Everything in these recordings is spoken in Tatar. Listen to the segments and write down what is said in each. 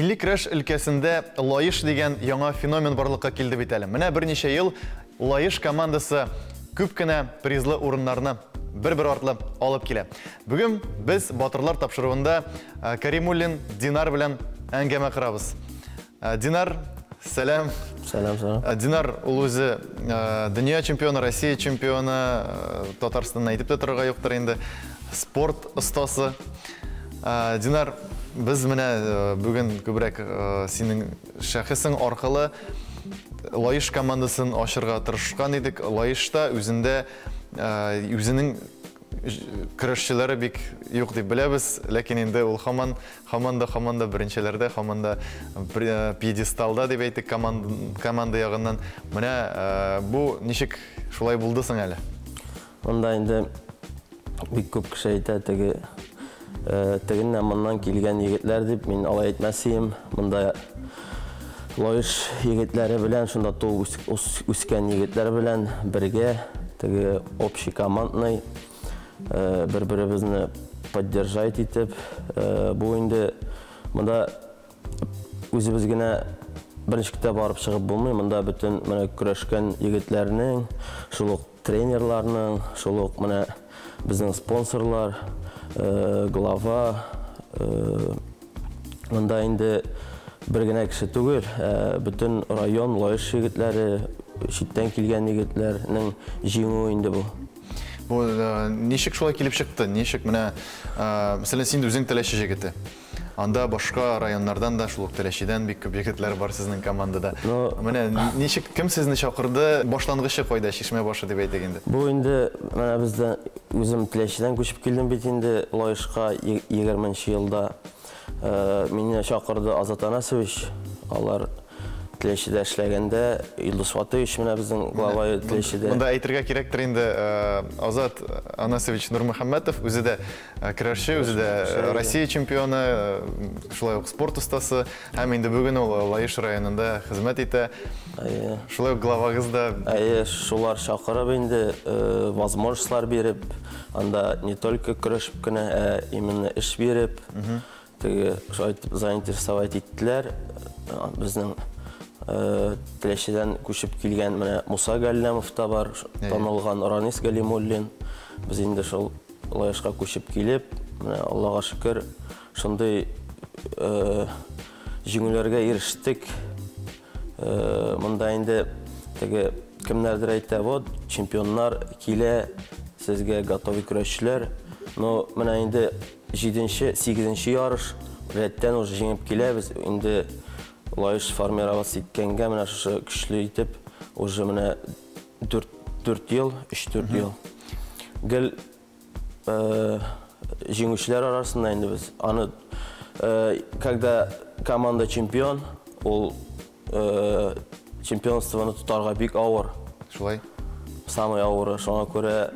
Милли көрәш өлкәсендә Лаеш дигән яңа феномен барлыкка килде бит әле. Менә берничә ел Лаеш командасы күп кенә призлы урыннарны бер-бер артлы алып килә. Бүген без Батырлар тапшыруында Каримуллин Динар белән әңгәмә корабыз. Динар, сәлам. Сәлам, сәлам. Динар ул үзе дөнья чемпионы, Россия чемпионы, Татарстанны әйтеп тә торырга юктыр инде. Спорт остасы. Динар, без менә бүген күбрәк синең шәхесең аркылы Лаеш командасын ачырга тырышкан идек. Лаешта үзендә үзенең көрәшчеләре бик юк дип беләбез, ләкин инде ул һаман, һаман да, һаман да беренчеләрдә, һаман да пьедесталда дип әйтик команда ягыннан. Менә бу ничек шулай булды соң әле? Монда инде бик күп кеше әйтә, теге тегеннән моннан килгән егетләр дип, мин алай әйтмәс идем. Монда Лаеш егетләре белән, шунда туып үскән егетләр белән бергә, теге общий командный, бер-беребезне поддержать итеп, бу инде монда үзебез генә берничек тә барып чыгып булмый. Монда бөтен менә көрәшкән егетләрнең, шул ук тренерларның, шул ук менә безнең спонсорлар, глава, монда инде бер генә кеше түгел, бөтен район Лаеш егетләре, читтән килгән егетләрнең җиңүе инде бу. Бу ничек шулай килеп чыкты? Ничек менә, мәсәлән, син үзең Теләче җегете. Анда башка районнардан да, шул ук Теләчедән бик күп егетләр бар сезнең командада. Менә ничек, кем сезне чакырды? Башлангычы кайда, чишмә башы дип әйтик инде. Бу инде менә бездә үзем Теләчедән күчеп килдем бит инде Лаешка 20 елда. Мине чакырды Азат Анасович. Алар Теләчедә эшләгәндә Илдус Фатыевич менә безнең глава Теләчедә. Монда әйтергә кирәктер инде, Азат Анасович Нурмөхәммәтов үзе дә көрәшче, үзе дә Россия чемпионы, шулай ук спорт остасы һәм инде бүген ул Лаеш районында хезмәт итә. Шулай ук главагыз да. Әйе, шулар чакырып инде, возможностьлар биреп, анда не только көрәшеп кенә, ә именно эш биреп, теге шулай итеп заинтересовать иттеләр. Безнең Теләчедән күчеп килгән менә Муса Галләмов та бар, танылган Ранис Галимуллин. Без инде шул Лаешка күчеп килеп, менә Аллага шөкер, шундый җиңүләргә ирештек. Монда инде теге кемнәрдер әйтә, вот чемпионнар килә, сезгә готовый көрәшчеләр. Но менә инде 7-нче, 8-нче ярыш рәттән уже җиңеп киләбез. Инде Лаеш формироваться иткәнгә менә шушы көчле итеп уже менә 4 ел, 3-4 ел. Гел җиңүчеләр арасында инде без. Аны когда команда чемпион, ул чемпионствоны тотарга бик авыр. Шулай. Самый авыры. Шуңа күрә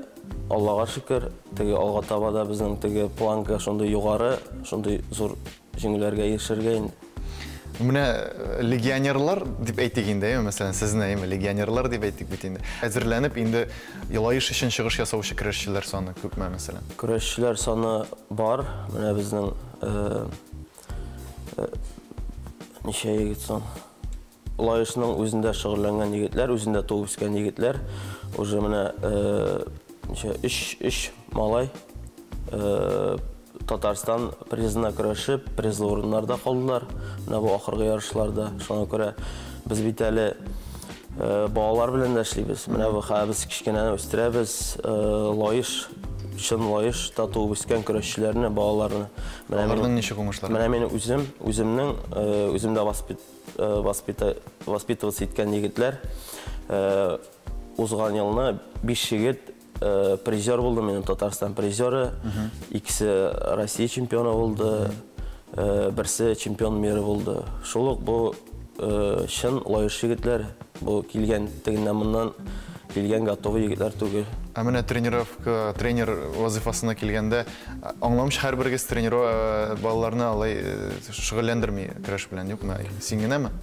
Аллага шөкер, теге алга таба да безнең теге планка шундый югары, шундый зур җиңүләргә ирешергә инде. Менә легионерлар дип әйтик инде, әйме, мәсәлән, сезне, әйме, легионерлар дип әйтик бит инде. Әзерләнеп инде Лаеш өчен чыгыш ясаучы көрәшчеләр саны күпме, мәсәлән? Көрәшчеләр саны бар. Менә безнең ничә егет сон? Лаешның үзендә шөгыльләнгән егетләр, үзендә туып үскән егетләр уже менә ничә, өч малай Татарстан призына көрәшеп, призлы урыннарда калдылар. Менә бу ахыргы ярышларда. Шуңа күрә без бит әле балалар белән дә эшлибез. Менә бу хәзер без кечкенәне үстерәбез. Лаеш, чын Лаешта туып үскән көрәшчеләрне, балаларны. Менә Аларның ничек уңышлары? Менә мин үзем, үземнең, үземдә воспитываться иткән егетләр узган елны 5 егет призер булды, минем Татарстан призеры, икесе Россия чемпионы булды, берсе чемпион мира булды. Шул ук бу чын Лаеш егетләр, бу килгән тегеннән моннан килгән готовый егетләр түгел. Ә менә тренировка, тренер вазифасына килгәндә, аңламыйча һәрберегез тренер балаларны алай шөгыльләндерми көрәш белән, юкмы? Син генәме?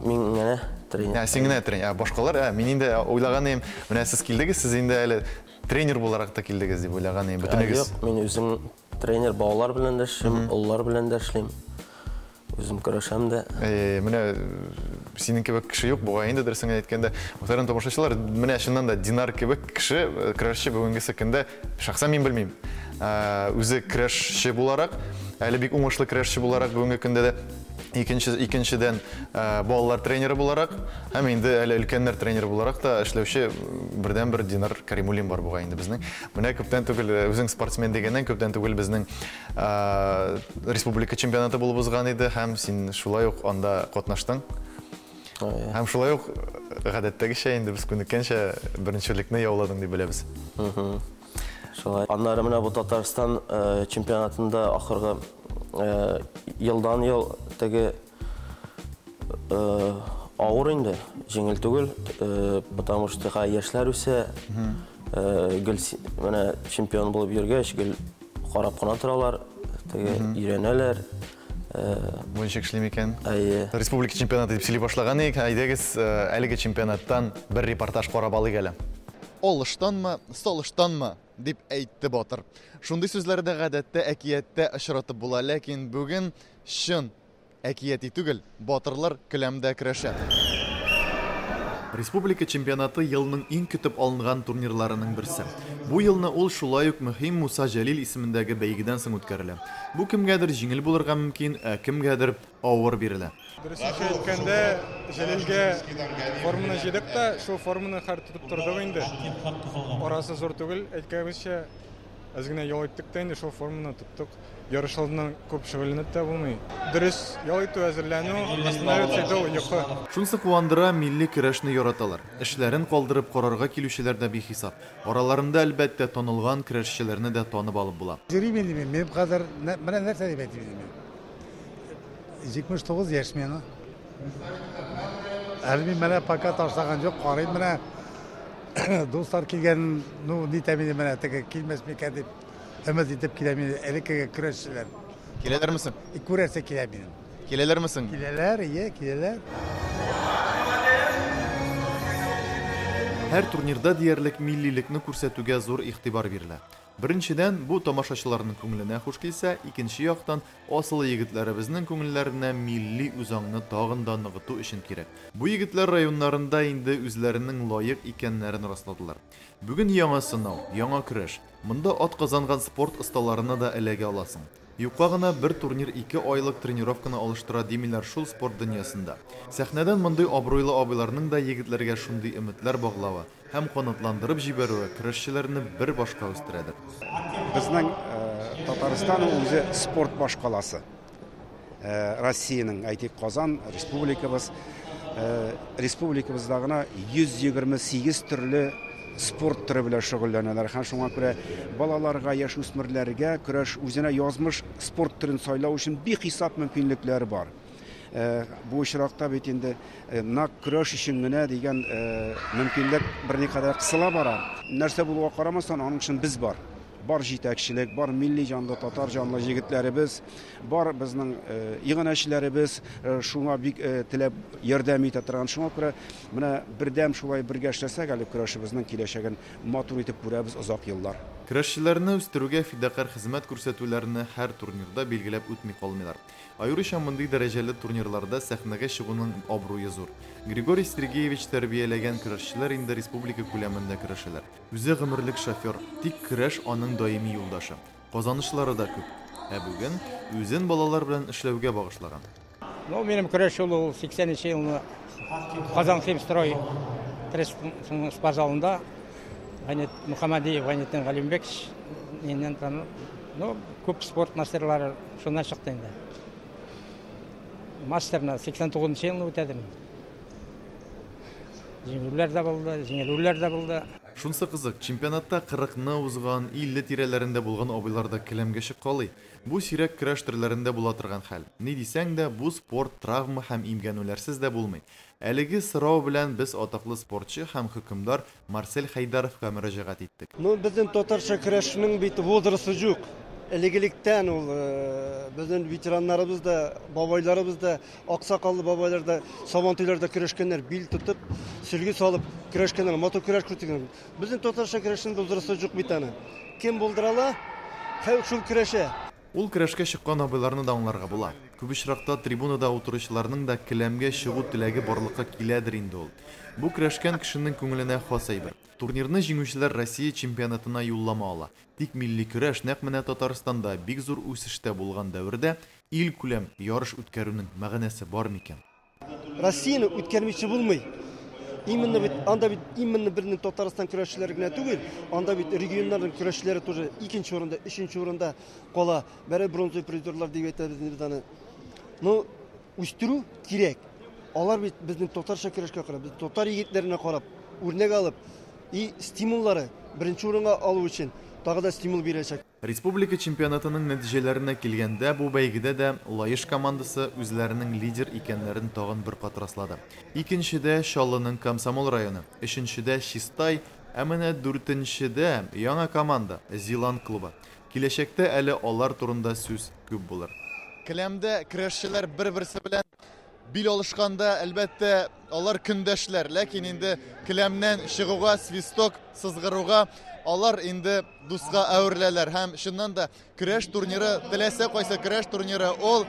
Мин генә тренер. Ә, син генә тренер. Ә, башкалар, ә, мин инде уйлаган идем, менә сез килдегез, сез инде әле тренер буларак та килдегез дип уйлаган идем, бөтенегез. Юк, мин үзем тренер, балалар белән дә эшлим, олылар белән дә эшлим. Үзем көрәшәм дә. Менә синең кебек кеше юк бугай инде, дөресен генә әйткәндә. Мөхтәрәм тамашачылар, менә чыннан да Динар кебек кеше, көрәшче бүгенгесе көндә шәхсән мин белмим. Үзе көрәшче буларак, әле бик уңышлы көрәшче буларак бүгенге көндә дә икенчедән балалар тренеры буларак һәм инде әле өлкәннәр тренеры буларак та эшләүче бердәнбер Динар Каримуллин бар бугай инде безнең. Менә күптән түгел үзең спортсмен дигәннән күптән түгел безнең республика чемпионаты булып узган иде һәм син шулай ук анда катнаштың. Һәм шулай ук гадәттәгечә инде без күнеккәнчә беренчелекне яуладың дип беләбез. Шулай. Аннары менә бу Татарстан чемпионатында ахыргы елдан ел теге авыр инде, җиңел түгел, потому что яшьләр үсә, гел менә чемпион булып йөргәч, гел карап кына торалар, теге өйрәнәләр. Бу ничек эшли микән? Республика чемпионаты дип сөйли башлаган идек. Әйдәгез, әлеге чемпионаттан бер репортаж карап алыйк әле. Алыштанмы, салыштанмы? Дип әйтте батыр. Шундый сүзләрне гадәттә әкияттә очратып була, ләкин бүген чын әкияти түгел, батырлар келәмдә көрәшә. Республика чемпионаты елның иң көтеп алынган турнирларының берсе. Бу елны ул шулай ук мөһим Муса Җәлил исемендәге бәйгедән соң үткәрелә. Бу кемгәдер җиңел булырга мөмкин, ә кемгәдер авыр бирелә. Дөресен әйткәндә, Җәлилгә форманы җыйдык та, шул форманы хәр тотып тордык инде. Арасы зур түгел, әйткәнебезчә, әз генә ял иттек тә инде, шул форманы тоттык. Ярыш алдыннан күп шөгыльләнеп тә булмый. Дөрес ял итү, әзерләнү, восстановиться итү, йокы. Шунысы куандыра, милли көрәшне яраталар. Эшләрен калдырып карарга килүчеләр дә бихисап. Араларында, әлбәттә, танылган көрәшчеләрне дә танып алып була. Йөрим инде мин, минем хәзер менә нәрсә дип әйтим инде мин. 79 яшь миңа. Әле мин менә пока ташлаган юк, карыйм менә. Дуслар килгән, ну, нитәм инде менә теге килмәс микән дип өмет итеп киләм инде, элеккеге көрәшчеләр. Киләләрме соң? Күрәсе килә минем. Киләләрме соң? Киләләр, ие, киләләр. Һәр турнирда диярлек миллилекне күрсәтүгә зур игътибар бирелә. Беренчедән, бу тамашачыларның күңеленә хуш килсә, икенче яктан, асыл егетләребезнең күңелләренә милли үзаңны тагын да ныгыту өчен кирәк. Бу егетләр районнарында инде үзләренең лаек икәннәрен расладылар. Бүген яңа сынау, яңа көрәш. Монда ат казанган спорт осталарына да эләгә аласың. Юкка гына бер турнир 2 айлык тренировканы алыштыра димиләр шул спорт дөньясында. Сәхнәдән мондый абруйлы абыйларның да егетләргә шундый өметләр баглавы һәм канатландырып җибәрүе көрәшчеләрне бер башка үстерәдер. Безнең Татарстан үзе спорт башкаласы. Россиянең, әйтик, Казан республикабыз, республикабызда гына 128 төрле спорт төре белән шөгыльләнәләр. Һәм шуңа күрә балаларга, яшүсмерләргә көрәш үзенә язмыш спорт төрен сайлау өчен бихисап мөмкинлекләр бар. Бу очракта бит инде нәкъ көрәш өчен генә дигән мөмкинлек берникадәр кысыла бара. Нәрсә булуга карамастан, аның өчен без бар. Бар җитәкчелек, бар милли җанлы, татар җанлы егетләребез, бар безнең иганәчеләребез, шуңа бик теләп ярдәм итә торган. Шуңа күрә менә бердәм шулай бергә эшләсәк, әле көрәшебезнең киләчәген матур итеп күрәбез озак еллар. Көрәшчеләрне үстерүгә фидакарь хезмәт күрсәтүләрне һәр турнирда билгеләп үтми калмыйлар. Аеруча мондый дәрәҗәле турнирларда сәхнәгә чыгуның абруе зур. Григорий Сергеевич тәрбияләгән көрәшчеләр инде республика күләмендә көрәшәләр. Үзе гомерлек шофер, тик көрәш аның даими юлдашы. Казанышлары да күп. Ә бүген үзен балалар белән эшләүгә багышлаган. Ну, минем көрәш юлы ул 80 елны Казан Химстрой трестның спортзалында Мөхәммәдиев Гайнетдин Галимбекович миннән тану. Ну, күп спорт мастерлары шуннан чыкты инде. Мастерны 89 елны үтәдем. Җиңүләр дә булды, җиңелүләр дә булды. Шунсы кызык, чемпионатта 40-ны узган, 50 тирәләрендә булган абыйлар да келәмгә чыккалый. Бу сирәк көрәш төрләрендә була торган хәл. Ни дисәң дә, бу спорт травма һәм имгәнүләрсез дә булмый. Әлеге сорау белән без атаклы спортчы һәм хөкемдар Марсель Хәйдаровка мөрәҗәгать иттек. Ну, безнең татарча көрәшнең бит возрасты юк. Элек-электән ул безнең ветераннарыбыз да, бабайларыбыз да, аксакаллы бабайлар да сабантуйларда көрәшкәннәр, бил тотып, сөлге салып көрәшкәннәр, матур көрәш күрсәткәннәр. Безнең татарча көрәшнең возрасты юк бит аны. Кем булдыра ала, шул көрәшә. Ул көрәшкә чыккан абыйларны да аңларга була. Күп очракта трибунада утыручыларның да келәмгә чыгу теләге барлыкка киләдер инде ул. Бу көрәшкән кешенең күңеленә хас әйбер. Турнирны җиңүчеләр Россия чемпионатына юллама ала. Тик милли көрәш нәкъ менә Татарстанда бик зур үсештә булган дәвердә илкүләм ярыш үткәрүнең мәгънәсе бар микән? Россияне үткәрмичә булмый. Именно бит анда бит именно безнең Татарстан көрәшчеләре генә түгел, анда бит регионнарның көрәшчеләре тоже икенче урында, өченче урында кала. Бәре бронзовый призерлар дип әйтәбез инде без аны. Ну, үстерү кирәк. Алар бит безнең татарча көрәшкә карап, без татар егетләренә карап, үрнәк алып, и стимуллары беренче урынга алу өчен тагы да стимул бирәчәк. Республика чемпионатының нәтиҗәләренә килгәндә, бу бәйгедә дә Лаеш командасы үзләренең лидер икәннәрен тагын бер кат раслады. Икенчедә Чаллының Комсомол районы, өченчедә Чистай, ә менә дүртенчедә яңа команда Зилант клубы. Киләчәктә әле алар турында сүз күп булыр. Келәмдә көрәшчеләр бер-берсе белән бил алышканда, әлбәттә, алар көндәшләр. Ләкин инде келәмнән чыгуга, свисток сызгыруга алар инде дуска әвереләләр. Һәм чыннан да көрәш турниры, теләсә кайсы көрәш турниры, ул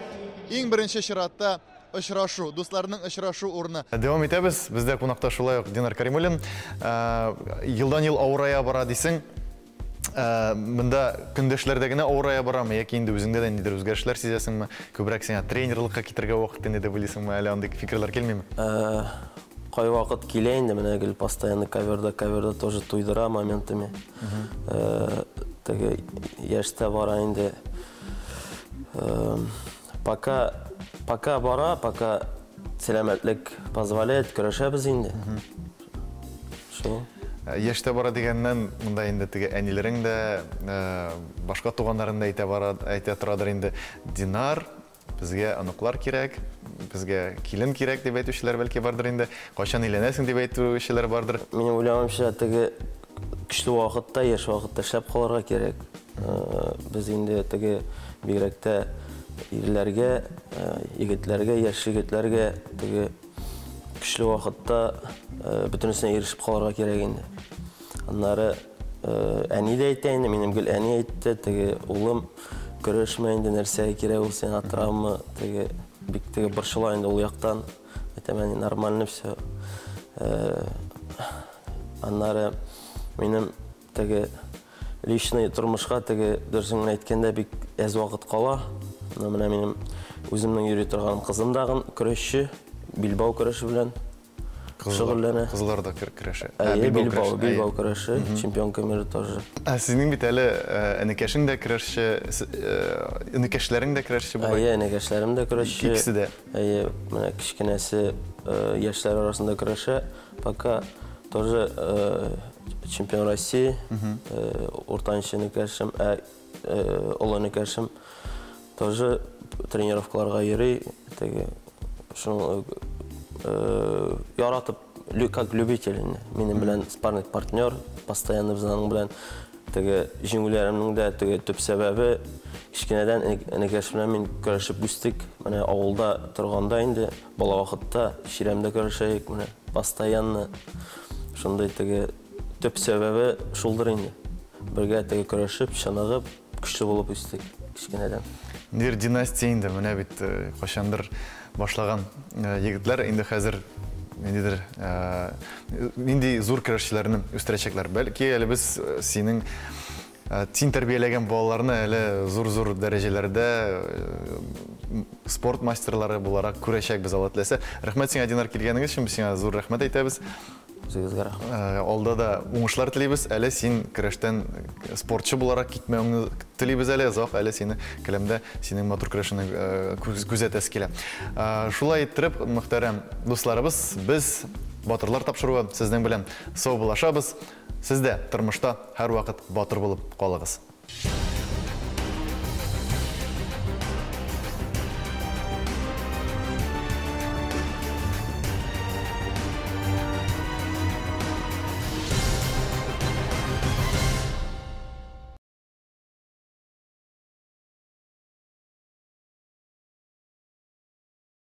иң беренче чиратта очрашу, дусларның очрашу урыны. Дәвам итәбез. Бездә кунакта шулай ук Динар Каримуллин. Елдан-ел авырая бара дисең. Монда көндәшләрдә генә авырая барамы яки инде үзеңдә дә ниндидер үзгәрешләр сизәсеңме? Күбрәк сиңа тренерлыкка китергә вакыт инде дип уйлыйсыңмы, әле андый фикерләр килмиме? Кайвакыт килә инде, менә гел постоянно коверда, коверда тоже туйдыра моментами. Теге яшьтә бара инде. Пока, пока бара, пока сәламәтлек позволяет, көрәшәбез инде. Шул. Яшьтә бара дигәннән, монда инде теге әниләрең дә, башка туганнарың да әйтә бара, әйтә торадыр инде. Динар, безгә оныклар кирәк, безгә килен кирәк дип әйтүчеләр бәлки бардыр инде. Кайчан өйләнәсең дип әйтүчеләр бардыр. Минем уйлавымча, теге көчле вакытта, яшь вакытта эшләп калырга кирәк. Без инде теге бигрәк тә ирләргә, егетләргә, яшь егетләргә теге көчле вакытта бөтенесенә ирешеп калырга кирәк инде. Аннары әни дә әйтә инде, минем гел әни әйтте, теге улым көрәшмә инде, нәрсәгә кирәк ул сиңа, травма, теге бик теге борчыла инде ул яктан. Әйтәм, әни, нормально все. Аннары минем теге личный тормышка теге дөресен генә әйткәндә бик әз вакыт кала. Менә минем үземнең йөри торган кызым дагын көрәшче, билбау көрәше белән шөгыльләнә. Кызлар да көрәшә. Әйе, билбау, билбау көрәше, чемпионка мира тоже. Ә синең бит әле энекәшең дә көрәшче, энекәшләрең дә көрәшче бугай. Әйе, энекәшләрем дә көрәшче. Икесе дә. Әйе, менә кечкенәсе яшьләр арасында көрәшә. Пока тоже чемпион России, уртанчы энекәшем, олы энекәшем тоже тренировкаларга йөри, теге шуны яратып, как любитель инде. Минем белән спарринг партнер, постоянно без аның белән теге җиңүләремнең дә теге төп сәбәбе кечкенәдән энекәш белән мин көрәшеп үстек. Менә авылда торганда инде бала вакытта чирәмдә көрәшәйек, менә постоянно шундый теге төп сәбәбе шулдыр инде. Бергә теге көрәшеп, чыныгып, көчле булып үстек кечкенәдән. Нидер династия инде, менә бит кайчандыр башлаган егетләр инде хәзер ниндидер нинди зур көрәшчеләрне үстерәчәкләр. Бәлки әле без синең син тәрбияләгән балаларны әле зур-зур дәрәҗәләрдә спорт мастерлары буларак күрәчәкбез, Алла теләсә. Рәхмәт сиңа, Динар, килгәнегез өчен, без сиңа зур рәхмәт әйтәбез. Үзегезгә рәхмәт. Алда да уңышлар телибез. Әле син көрәштән спортчы буларак китмәвеңне телибез әле, озак әле сине келәмдә синең матур көрәшеңне күзәтәсе килә. Шулай иттереп, мөхтәрәм дусларыбыз, без Батырлар тапшыруы сезнең белән саубуллашабыз. Сез дә тормышта һәрвакыт батыр булып калыгыз.